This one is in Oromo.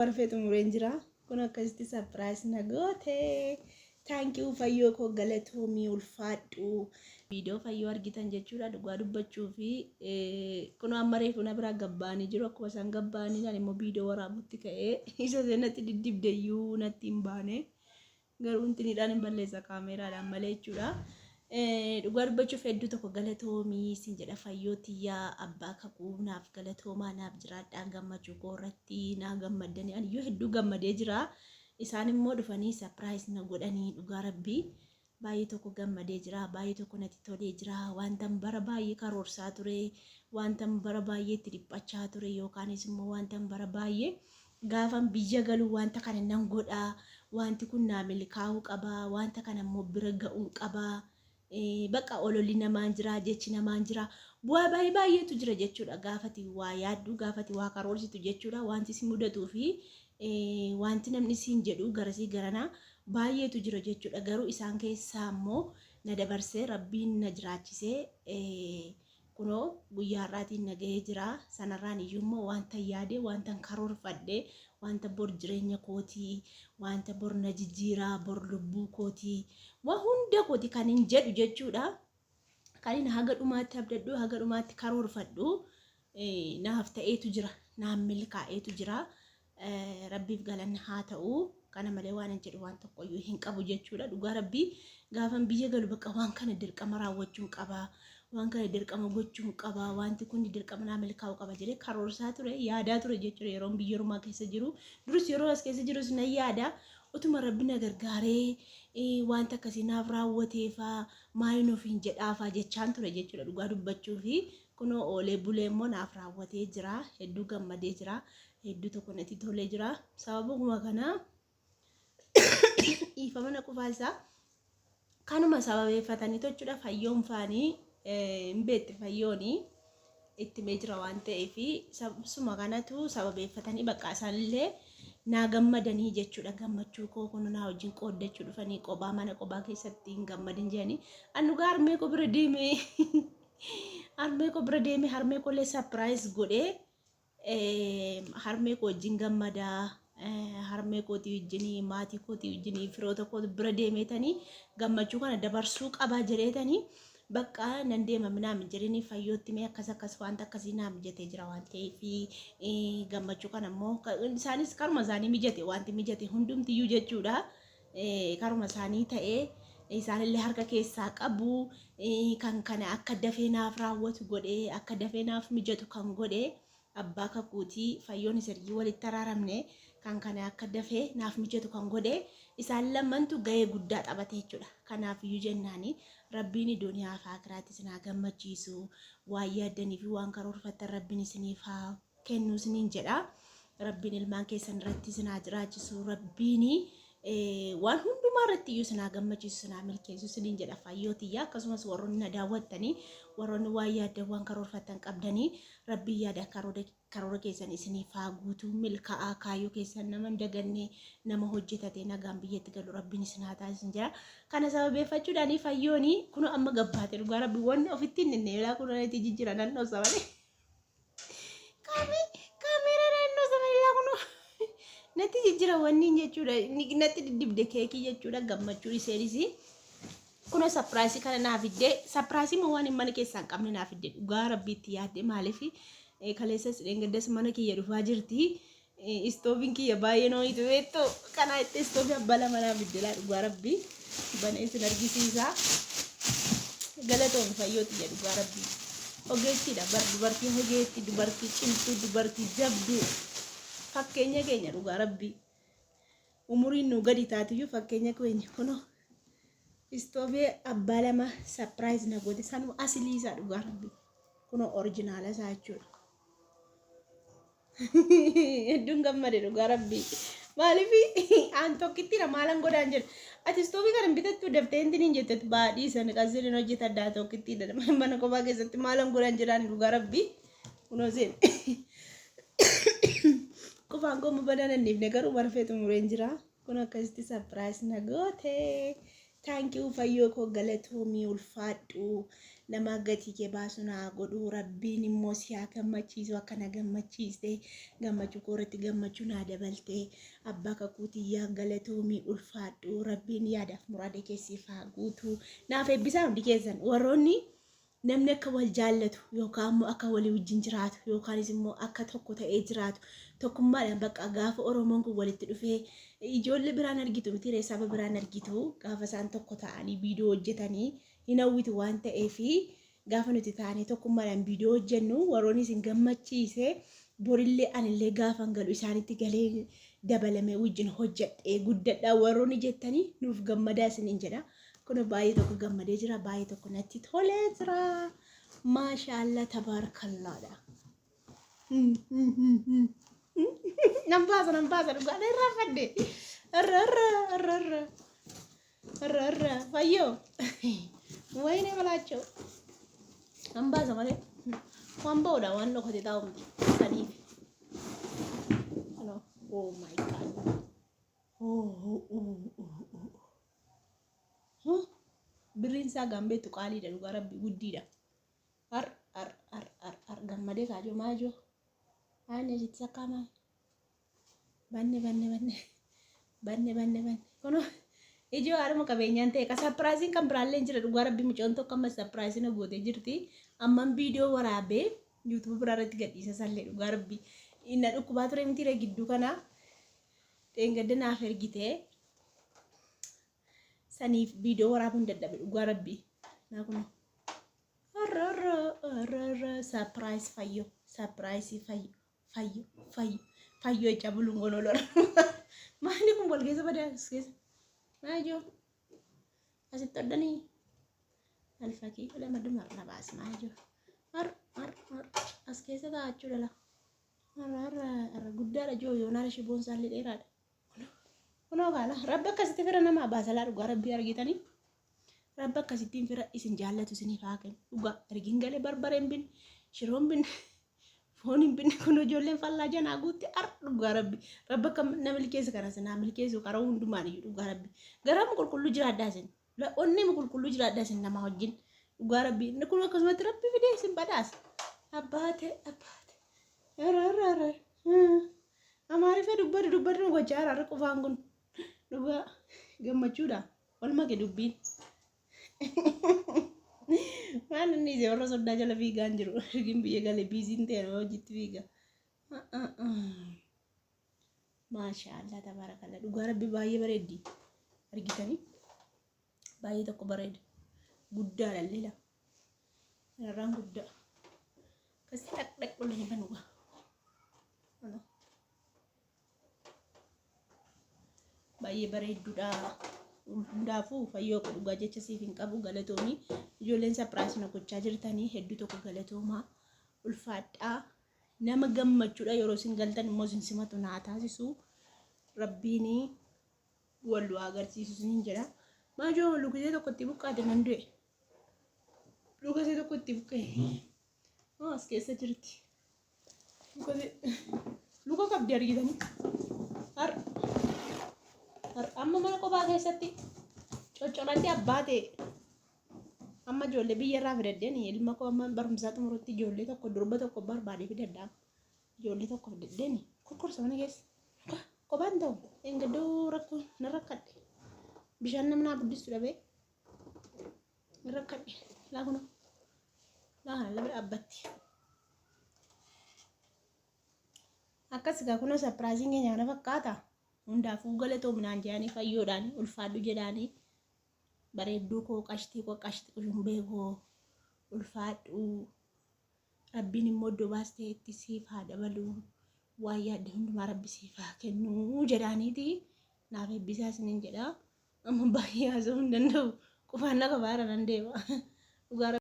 Marfee xumureen jira. Kun akkasitti surprise na goote. Thank you, Fayyoo koo, galatoomii, ulfaadhu. Viidiyoo Fayyoo argitan jechuudha, dhugaa dubbachuu fi kun amma reefu na biraa gabbaanii jiru. Akkuma isaan gabbaanii ani immoo viidiyoo waraabutti ka'ee isa isheen natti diddibde iyyuu natti hin baane. Garuu intiniidhaan hin balleessa kaameeraadhaan malee jechuudha. Dhugaa dubbachuuf hedduu tokko galatoomii sin jedha, Fayyoo tiyyaa, abbaa kakuu, naaf galatoomaa, naaf jiraadhaa. Gammachuu koo irratti naa gammaddanii ani iyyuu hedduu gammadee jira. Isaan immoo dhufanii surprise na godhanii, dhugaa rabbii baay'ee tokko gammadee jira, baay'ee tokko natti tolee jira. Wantan bara baay'ee karoorsaa ture, wantan bara baay'ee itti dhiphachaa ture, yookaanis immoo wantan bara baay'ee gaafan biyya galu wanta kana nan godhaa, wanti kun naa milkaa'uu qabaa, wanta kana immoo bira ga'uun qabaa. Bakka ololli namaan jira, jechi namaan jira, bu'aa baay'ee baay'eetu jira jechuudha. Gaafati waa yaaddu, gaafati waa karoorsitu jechuudha, wanti si mudatuu fi wanti namni siin jedhu garasii garanaa baay'eetu jira jechuudha. Garuu isaan keessaa immoo na dabarsee rabbiin na jiraachisee kunoo guyyaa har'aatiin na ga'ee jira. Sanarraan iyyuu immoo wanta yaade, wanta karoorfadhe, wanta bor jireenya kootii, wanta bor na jijjiiraa, bor lubbuu kootii, waa hunda kooti kan hin jedhu jechuudha. Kan inni haga dhumaatti abdadhu, haga dhumaatti karoorfadhu naaf ta'eetu jira, naaf milkaa'eetu jira. Rabbiif galanni haa ta'u. Kana malee waan hin jedhu waan tokkoyyuu hin qabu jechuudha. Dhugaa rabbii gaafan biyya galu bakka waan kana dirqama raawwachuun qaba. Waan kana dirqama gochuun qaba. Wanti kun dirqama naa milkaa'uu qaba jedhee karoorsaa ture, yaadaa ture jechuudha yeroon biyya ormaa keessa jiru. Durus yeroo as keessa jirus nan yaada. Utuma rabbi na gargaaree wanta akkasii naaf raawwateefaa maayin ofiin jedhaafaa jechaan ture jechuudha, dhugaa dubbachuu fi kunoo oolee bulee immoo naaf raawwatee jira. Hedduu gammadee jira. Hedduu tokko natti tolee jira. Sababuma kana, dhiifama na qufaa isaa, kanuma sababeeffatanii jechuudha Fayyoon faanii hin beekti, Fayyoonii itti himee jira waan ta'eef suma kanatu sababeeffatanii bakka isaanillee naa gammadanii jechuudha. Gammachuu koo kun naa wajjin qooddachuu dhufanii, qophaa mana qophaa keessatti hin gammadin jedhanii. An dhugaa harmee koo bira deemee, harmee koo bira deemee, harmee koo illee surprise godhee, harmee koo wajjin gammadaa, harmee kootii wajjin, maatii kootii wajjin, firoota koo bira deemeetanii gammachuu kana dabarsuu qabaa jedheetanii bakka nan deema minaamin jedhanii Fayyootti mee akkas akkas wanta akkasii naa mijatee jira waan ta'eef gammachuu kana immoo isaanis karuma isaanii mijate, wanti mijate hundumtiyyuu jechuudha. Karuma isaanii ta'ee isaanillee harka keessaa qabu. Kan kana akka dafee naaf raawwatu godhee, akka dafee naaf mijatu kan godhe abbaa kakuutii. Fayyoon ergii walitti araaramne kan kana akka dafee naaf mijatu kan godhe isaan lamantu gahee guddaa taphate jechuudha. Kanaaf iyyuu jennaani rabbiin duniyaa fi akiraatti isin haa gammachiisu, waan yaaddanii fi waan karoorfattan rabbiin isiniif haa kennu isiniin jedha. Rabbiin ilmaan keessan irratti isin haa jiraachisu. Rabbiin waan hundumaa irratti iyyuu isin haa gammachiisu, isin haa milkeessu isiniin jedha, Fayyoo tiyya. Akkasumas warroonni na daawwattanii, warroonni waan yaaddan, waan karoorfattan qabdanii, rabbiin yaada karoora keessan isiniif haa guutu, milkaa'aa, kaayyoo keessan nama hin daganne, nama hojjetate nagaan biyyatti galu rabbiin isin haa taasisu jedha. Kana sababeeffachuudhaan Fayyooni kun amma gabbaate, dhugaa rabbi wanni ofitti hin ninne kun itti jijjiira naannoo malee. Kaameeraa naannoo sana ilaa kun natti jijjiira wanni jechuudha. Natti diddibde keekii jechuudha, gammachuu isheenis. Kun surprise kana naa fidde, surprise immoo waan mana keessaa hin qabne naa fidde, dhugaa rabbiitti yaadde. Maaliif kaleessas dheengaddas mana kiyya dhufaa jirti. Istoofiin kiyya baay'ee nooyitu beektu, kana itti istoofii abbaa lama naa fidde laa, dhugaa rabbii banee isin argisiisa. Galatoon Fayyoo tiyya, dhugaa rabbii ogeettiidha bar, dubartii ogeetti, dubartii cimtuu, dubartii jabduu, fakkeenya keenya, dhugaa rabbii umuriin nu gadi taatiyyuu fakkeenya keenya. Kunoo istoofii abbaa lama surprise na goote, sanuu asilii isaa, dhugaa rabbii kunoo original isaa jechuudha. Hedduun gammade, dhugaa rabbii. Maaliif aan tokkittiidha maalan godhaan jedhu. Ati istoofii kana hin bitattuu daftee inti niin jettet baadhii sana qasiriin hojjetadhaa, tokkittiidha mana kophaa keessatti maalan godhaan jedhaan, dhugaa rabbii. Kunoo seen. Qofaan koo badaa nan dhiifne, garuu marfee xumureen jira. Kun akkasitti surprise na goote. Thank you fayyoo koo, galatoomii, ulfaadhu. Nama gatii kee baasu naa godhu. Rabbiin immoo si haa gammachiisu akka na gammachiiste. Gammachuu koo irratti gammachuu naa dabalte. Abbaa kakuu tiyyaa, galatoomii, ulfaadhu. Rabbiin yaadaaf muraada kee siif haa guutu. Naaf eebbisaa hundi keessan. Warroonni namni akka wal jaallatu yookaan immoo akka walii wajjin jiraatu yookaanis immoo akka tokko ta'ee jiraatu, tokkummaadhaan bakka gaafa Oromoon kun walitti dhufee, ijoollee biraan argitu miti, saba biraan argitu, gaafa isaan tokko ta'anii viidiyoo hojjetanii hin hawwitu waan ta'eefi, gaafa nuti taanee tokkummaadhaan viidiyoo hojjennu warroonni isin gammachiise, borillee anillee gaafan galu isaanitti galee dabalamee wajjin hojjedhee guddadhaa warroonni jettanii nuuf gammadaa isiniin jedha. Kun baay'ee tokko gammadee jira, baay'ee tokko natti tolee jira. Maashaallah, tabaarakallaadha. Nan baasa, nan baasa, dhugaa irraa fadde. Irra, irra, irra, irra. Irra, irra, fayyoo. Wayne balaachoo. Nan baasa malee. Waan ba'uudha, waan dhokate taa'u miti. Saniif. Oh my God. Oh. Oh. Birriin isaa gaambeettu qaaliidha, dhugaa rabbi guddiidha. Ar ar ar ar ar, gammadee kaajoo maajoo. Aanne sitti sakkaamaa. Banne, banne, banne. Banne, banne, banne. Kunoo ijoo haadhuma qabeenyaan ta'e ka surpriseiin kan biraallee jira, dhugaa rabbi mucoon tokko amma surprise na gootee jirti. Amman viidiyoo waraabee YouTube biraa irratti gadhiisa sallee, dhugaa rabbi. Inna dhukkubaa ture miti gidduu kana, dheengadda naaf ergitee saniif viidiyoo waraabuun dadhabe, dhugaa rabbi. Naa kunoo. Arra arra arra arra, surprise fayyo, surprise fayyo, fayyo, fayyo, fayyo jecha buluun gonolora. Maali kun wal keessa badaa as keessa? Maajoo asitti hodhanii alfakii lama dumarra baasi maajoo. Ar ar ar, as keessa kaa'achuu dhala. Arra arra arra, guddaadha joo, yoonaara shiboon isaallee dheeraadha. Kunoo kaala rabbi akkasitti fira namaa baasalaa, dhugaa rabbii argitanii. Rabbi akkasittiin fira isin jaallatu isiniif haa kennu. Dhugaa ergiin galee barbareen binne, shiroon binne, foon hin binne, kun ijoolleen fallaa janaa guutti ar, dhugaa rabbi. Rabbi akka na milkeessa kana sinaa milkeessu karaa hundumaan iyyuu, dhugaa rabbi. Garamu qulqulluu jiraadhaa isin. Onnee qulqulluu jiraadhaa isin namaa wajjin. Dhugaa rabbi. Inni kun akkasumatti rabbi fidee isin badhaasa. Abbaate, abbaate. Arra arra arra. Amaariffa dubbadhu dubbadhu gochaa har'a qufaan kun. Dhugaa gammachuudha. Wal make dubbiin. Maal inni ise warra soddaa jala fiigaa hin jiru. Ergin biyya galee busyn ta'e hojiitti fiiga. Maashaallah, tabaarakalla, dhugaa rabbi baay'ee bareeddi. Argitanii? Baay'ee tokko bareeda. Guddaadha illee laa. Irraan guddaa. Akkasitti dhaq dhaq godhanii banuudha. Baay'ee bareedduudha. Hundaafuu fayyoo koo, dhugaa jecha siif hin qabu, galatoomii. Ijoolleen surprise na gochaa jirtanii hedduu tokko galatoomaa, ulfaadhaa. Nama gammachuudha yeroo isin galtan immoo isin simatu naa taasisu. Rabbiin wal nu agarsiisu isiniin jedha. Maajoo lukisee tokko itti buqqaate nan du'e. Lukisee tokko itti buqqee. As keessa jirti. Luka qabdi argitanii. Har har, amma mana kophaa keessatti coccolatti abbaa ta'e. Amma ijoollee biyya irraa fidadheen, ilma koo amma barumsaa xumurutti ijoollee tokko, durba tokko barbaade fidadha. Ijoollee tokko fidadheen kurkursa mana keessa. Kophaan ta'u engaddoo rakkoo na rakkadhe. Bishaan namnaa guddistu dhabee na rakkadhe. Laa kunoo. Laa kana lafa dhaabbatti. Akkas egaa kunoo surpriseiin keenya kana fakkaata. Hundaafuu galatoominaan jedhanii, fayyoodhaan ulfaadhu jedhaanii, bareedduu koo, qashtii koo, qashtii qushumbee koo, ulfaadhu. Rabbiin immoo iddoo baastee itti siif haa dabalu, waan yaadde hundumaa rabbi siif haa kennu jedhaaniiti naaf eebbisaa isiniin jedha. Amma baay'ee haasa'uu hin danda'u, qufaan na qabaara, nan deema, dhugaa.